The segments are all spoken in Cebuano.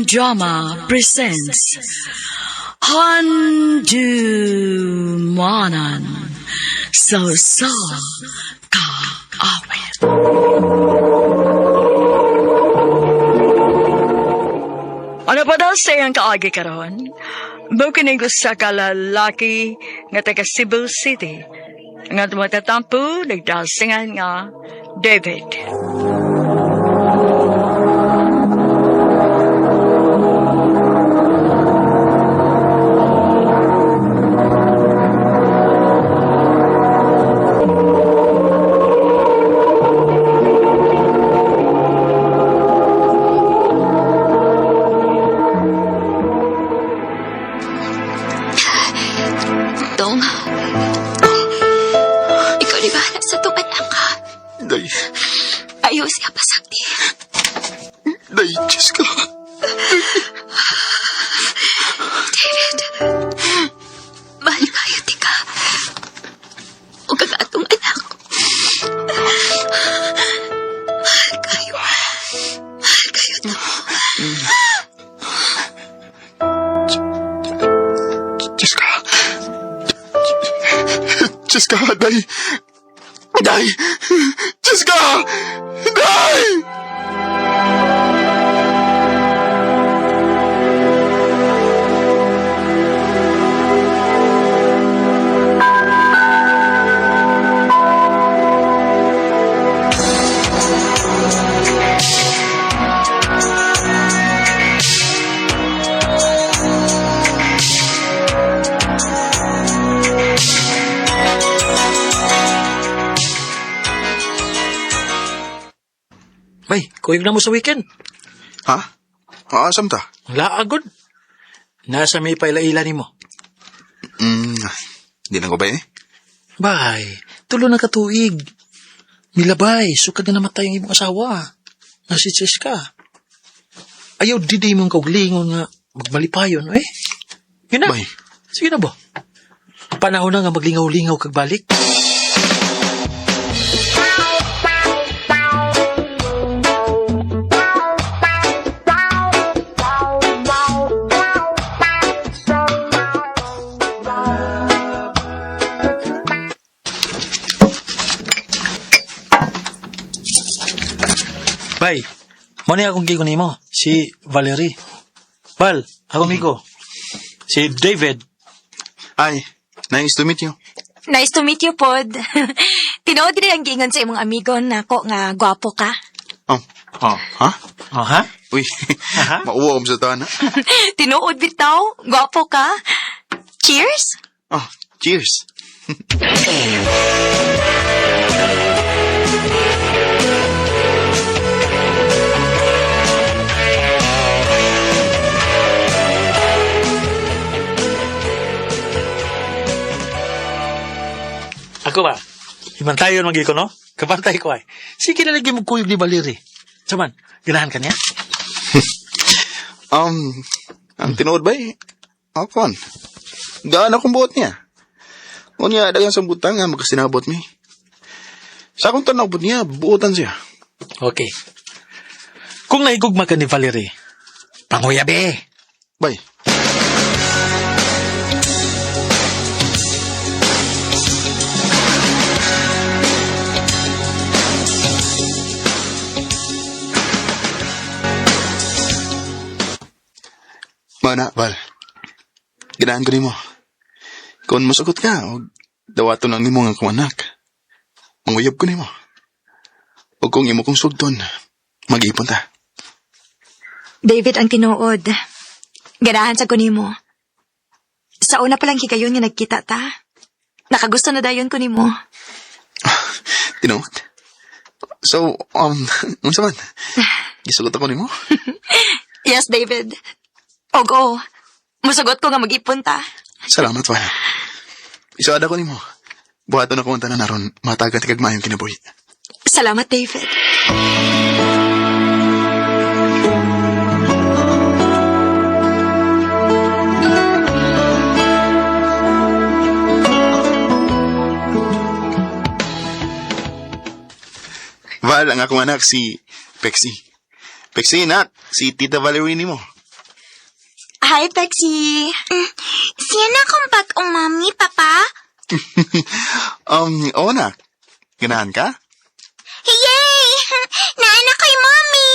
Drama presents Handumanan sa Sa Kaawit. Ano pa daw sa iyang kaagi karon? Bukining usa ka lalaki nga taga Cebu City nga tumatatampo nagdasingan nga David. Tong, ikaw di bahala sa itong anak ha. Day, Ayaw siya pasakti. day, Jessica. David, mahal kayo, tika. O kag atong anak. Mahal kayo. Mahal kayo, Tong. Jessica. Jessica, day. Day. Jessica! Day! Bay, kuyog na mo sa weekend. Ha? Ah, asam ta? Laagod. Nasa may paila-ila nimo. Di na ko ba eh? Bay, tulo na katuig. Milabay, sukad na namatay ang imong asawa. Nga si Cheska. Ayaw, didi mong kauglingon nga magmalipayon, eh. Yun na. Bay. Sige na ba? Panahon na nga maglingaw-lingaw kag balik. Bay, mo ni akong gigo nimo, si Valerie. Val, akong amigo. Si David. Ay, nice to meet you. Nice to meet you, Pod. Tinuod rin ang giingon sa imong amigo nako nga gwapo ka. Oh, oh, ha? Oh, ha? Uy, Aha. mauwa sa taon, ha? Tinuod bitaw, gwapo ka. Cheers! Oh, cheers. Ako ba? Himantayon man gyud ko, no? Kabantay ko ay. Sige na lagi mo kuyog ni Valerie. Saman, ganahan ka niya? Ang tinuod ba eh? Ako, gaan akong buot niya. Unya, dagang sa butang nga magkasinabot mi. Sa akong tanaw po niya, buotan siya. Okay. Kung naigugma ka ni Valerie, panguyabi. Bay. Mana, Val. Ganahan ko nimo. Kung musugot ka, o dawaton lang nimo nga akong anak. Manguyab ko nimo. O kung imo kong sugton, mag-ipon ta. David ang tinuod. Ganahan sa kunimo. Sa una pa lang higayon nga nagkita ta. Nakagusto na dayon ko nimo. Tinuod. So, unsa man? Gisugot ako nimo? Yes, David. Og oo. Musugot ko nga mag-ipon ta. Salamat, Val. Isuada ko nimo. Buhaton ako ang tanan aron matagan ti kag maayong kinabuhi. Salamat, David. Val, ang akong anak si Pexi. Pexi, nak, si Tita Valerie nimo. Hi, Pexy. Siya na akong bag-ong mami, papa. Oo na. Ganahan ka? Yay! Naana kay mami!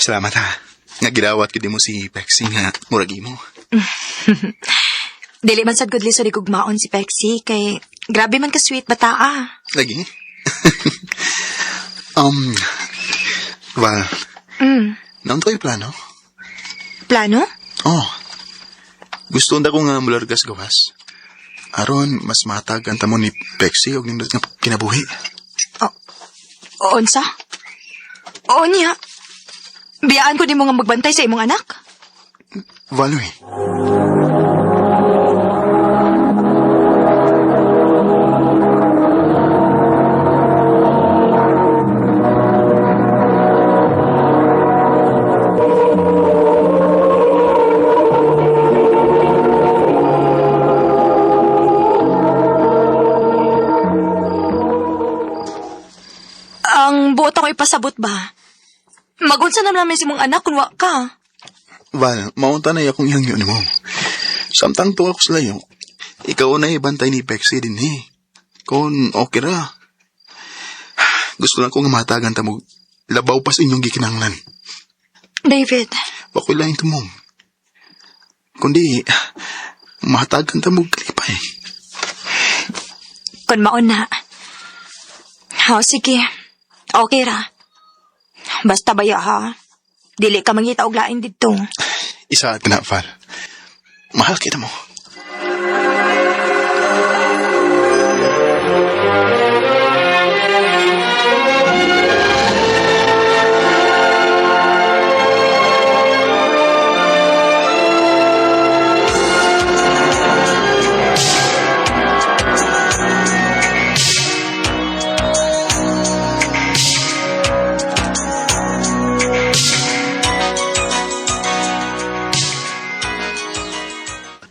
Salamat ha. Nga gidawat gid mo si Pexy nga murag imo. Dili man sad gud lisod igugmaon si Pexy kay grabe man ka sweet bata ah. Lagi. Val, naunta ko'y plano? Plano? Oh. Gusto unta ko nga mulargas gawas. Aron, mas matag ang tamo ni Pexy og nindot nga kinabuhi. Unsa? Oo niya. Biyaan ko nimo nga magbantay sa imong anak. Valoy. Ang buot ako ipasabot ba? Magunsa na namin si mong anak kung wa ka. Val, maunta na akong ihangyo nimo. Samtang tuwa ko sa layo, ikaw na ibantay ni Pexy din eh. Kung okay ra. Gusto lang ko nga matagan ta mo, labaw pas inyong gikinanglan. David, Wako'y lain tumong. Kundi, matagan ta mo kalipay. kung maon na. Oh, sige. Okay ra. Basta baya ha. Dili ka mangita og lain didto. Isa at na, Val. Mahal kita mo.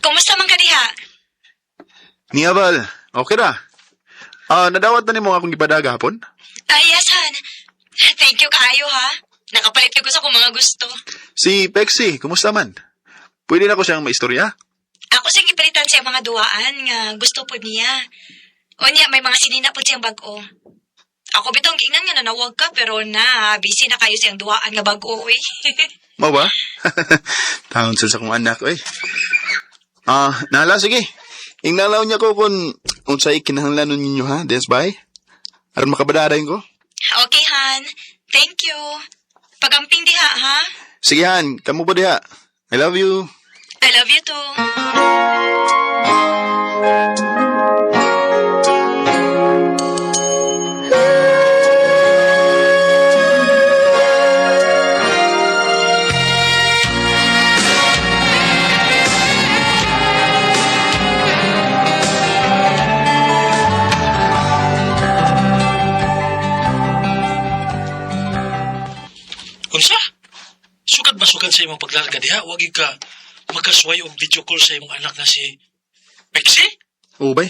Kumusta man ka diha? Niya, Val. Okay ra. Ah, nadawat na nimo akong gipadaga hapon? Ay, yes, han. Thank you kaayo ha. Nakapalit ko sa akong mga gusto. Si Pexy, kumusta man? Pwede na ko siyang maistorya? Ako siyang gipalitan siya mga duwaan nga gusto po niya. O niya, may mga sinina po siyang bag-o. Ako bitong giingnan nga nanawag ka pero na, busy na kayo siyang duwaan nga bag-o oy. Mau ba? Taon sa akong anak, oy. Ah, nala, sige. Ingnalaw niya ko kung unsay kinahanglan ninyo ha, des bay. Aron makabadadayon ko. Okay, Han. Thank you. Pagamping diha, ha? Sige han, kamo pa diha. I love you. I love you too. Unsa? Sukad ba sukad sa imong paglarga diha? Wag gyud ka makasway og video call sa imong anak na si Pexi? Oo, bay.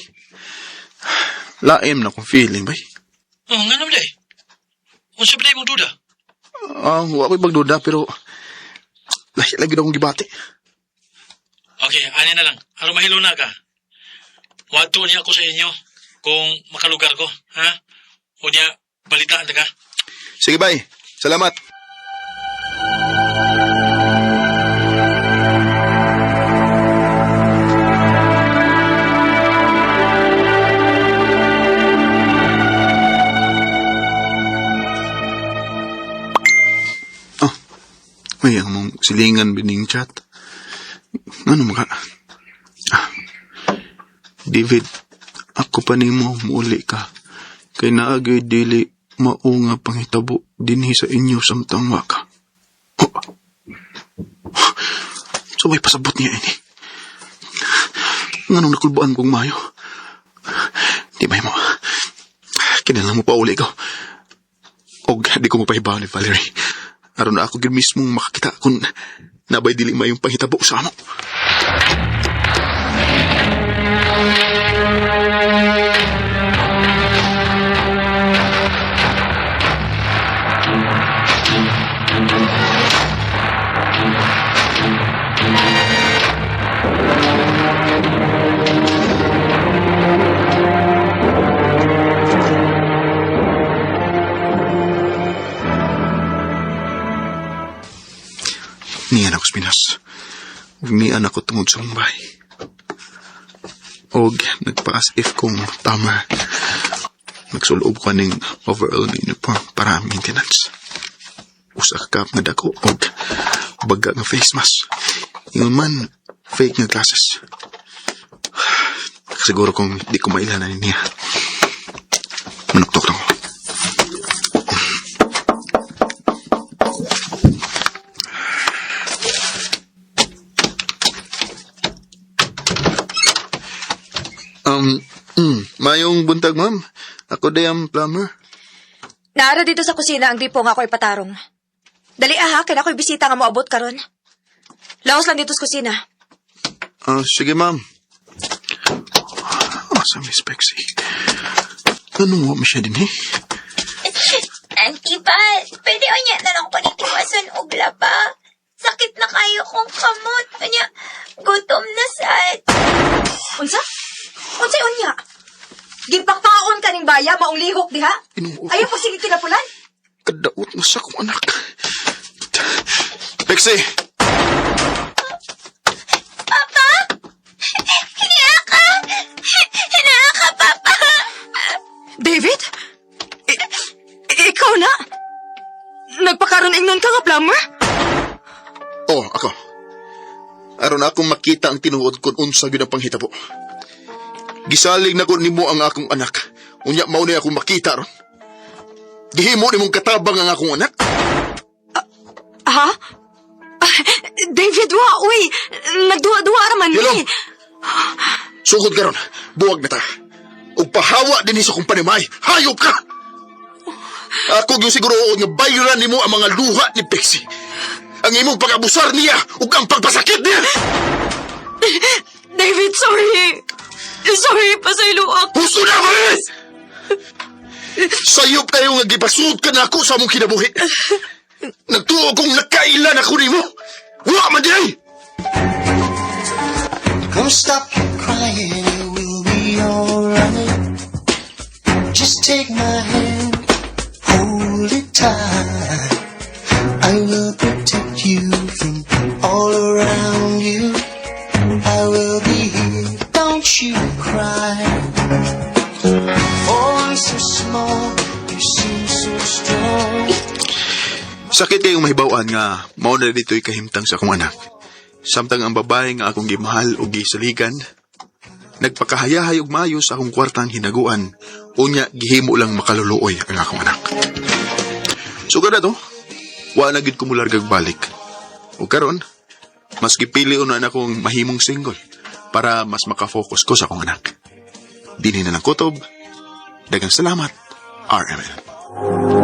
Laim na kong feeling, bay. Oh, nga naman day. Unsa ba imong duda? Ah, wa ko'y pagduda, pero lagi lagi na akong gibati. Okay, ani na lang. Aron mahilo na ka. Wadto niya ako sa inyo kung makalugar ko, ha? O niya, balitaan ta ka. Sige, bay. Salamat. Oh, may ang mong silingan bining chat. Ano maka? Ah, David, ako pa nimo muuli ka. Kay naagay dili mao nga panghitabo dinhi sa inyo samtang wa ka. Oh. So may pasabot niya ini. Nganong nakulbaan kong mayo? Di ba mo? Kinala mo pa uli ko. Og di ko mapahibaw ni Valerie. Aron na ako gyud mismong makakita kung nabay dili mayong panghitabo sa amo. Niyan ako sa Pinas. Ug niyan ako tungod sa Mumbai. Og nagpa-as if kong tama. Nagsulob ko ning overall nga uniform para maintenance. Usa ka cap nga dako og baga nga face mask. Ingon man, fake nga glasses. Siguro kung di ko mailanan niya. Manuktok na ko. Mayong buntag, ma'am. Ako day ang plumber. Naara dito sa kusina ang gripo nga ako ipatarong. Dali aha, kaya ako'y bisita nga moabot karon. Laos lang dito sa kusina. Ah, sige, ma'am. Ah, sa Miss Bexy. Anong wa siya din, eh? Auntie Val, pwede unya na lang ko nitiwason og laba. Sakit na kayo kong kamot. Unya, gutom na sad. Unsa? Unsay unya? Gipaktaon ka ning baya, maong lihok diha? Inoo. Ayaw pa sige kinapulan. Kadaot na sa akong anak. Bexy! Papa! Hinaa ka! Hinaa ka, Papa! David? Ikaw na? Nagpakaroon ingnon ka nga plumber? Oh, ako. Aron akong makita ang tinuod kung unsa gyud ang panghitabo. Gisalig na ko nimo ang akong anak. Unya mao ni akong makita ron. Gihimo nimong katabang ang akong anak. Ha? Ah, David, wa, uy! Nagduwa-duwa raman ni. Yulong! Sugod karon, buwag na ta. Ug pahawa dinhi sa akong panimay. Hayop ka! Ako gyud siguro nga bayran nimo ang mga luha ni Pexie. Ang imong pag-abusar niya ug ang pagpasakit niya. David, sorry! Sorry, pasaylo ako. Husto na, Maris! Sayop kayo nga gipasud ka na ako sa among kinabuhi. Nagtuo kong nakailan ako nimo. Wa man di ay! Come stop your crying, it will be alright. Just take my hand, hold it tight. I will protect you from all around you. I will be here, don't you cry. For I'm so small, you seem so strong. Sakit kayong mahibaw-an nga mao na dito'y kahimtang sa akong anak. Samtang ang babae nga akong gimahal o gisaligan, nagpakahayahay og maayo sa akong kwartang hinaguan, unya gihimo lang makaluluoy ang akong anak. So kada to, wa na gid ko mulargag balik. O karon, mas gipili na akong mahimong single para mas makafocus ko sa akong anak. Dinhi na lang kutob. Daghang salamat, RMN.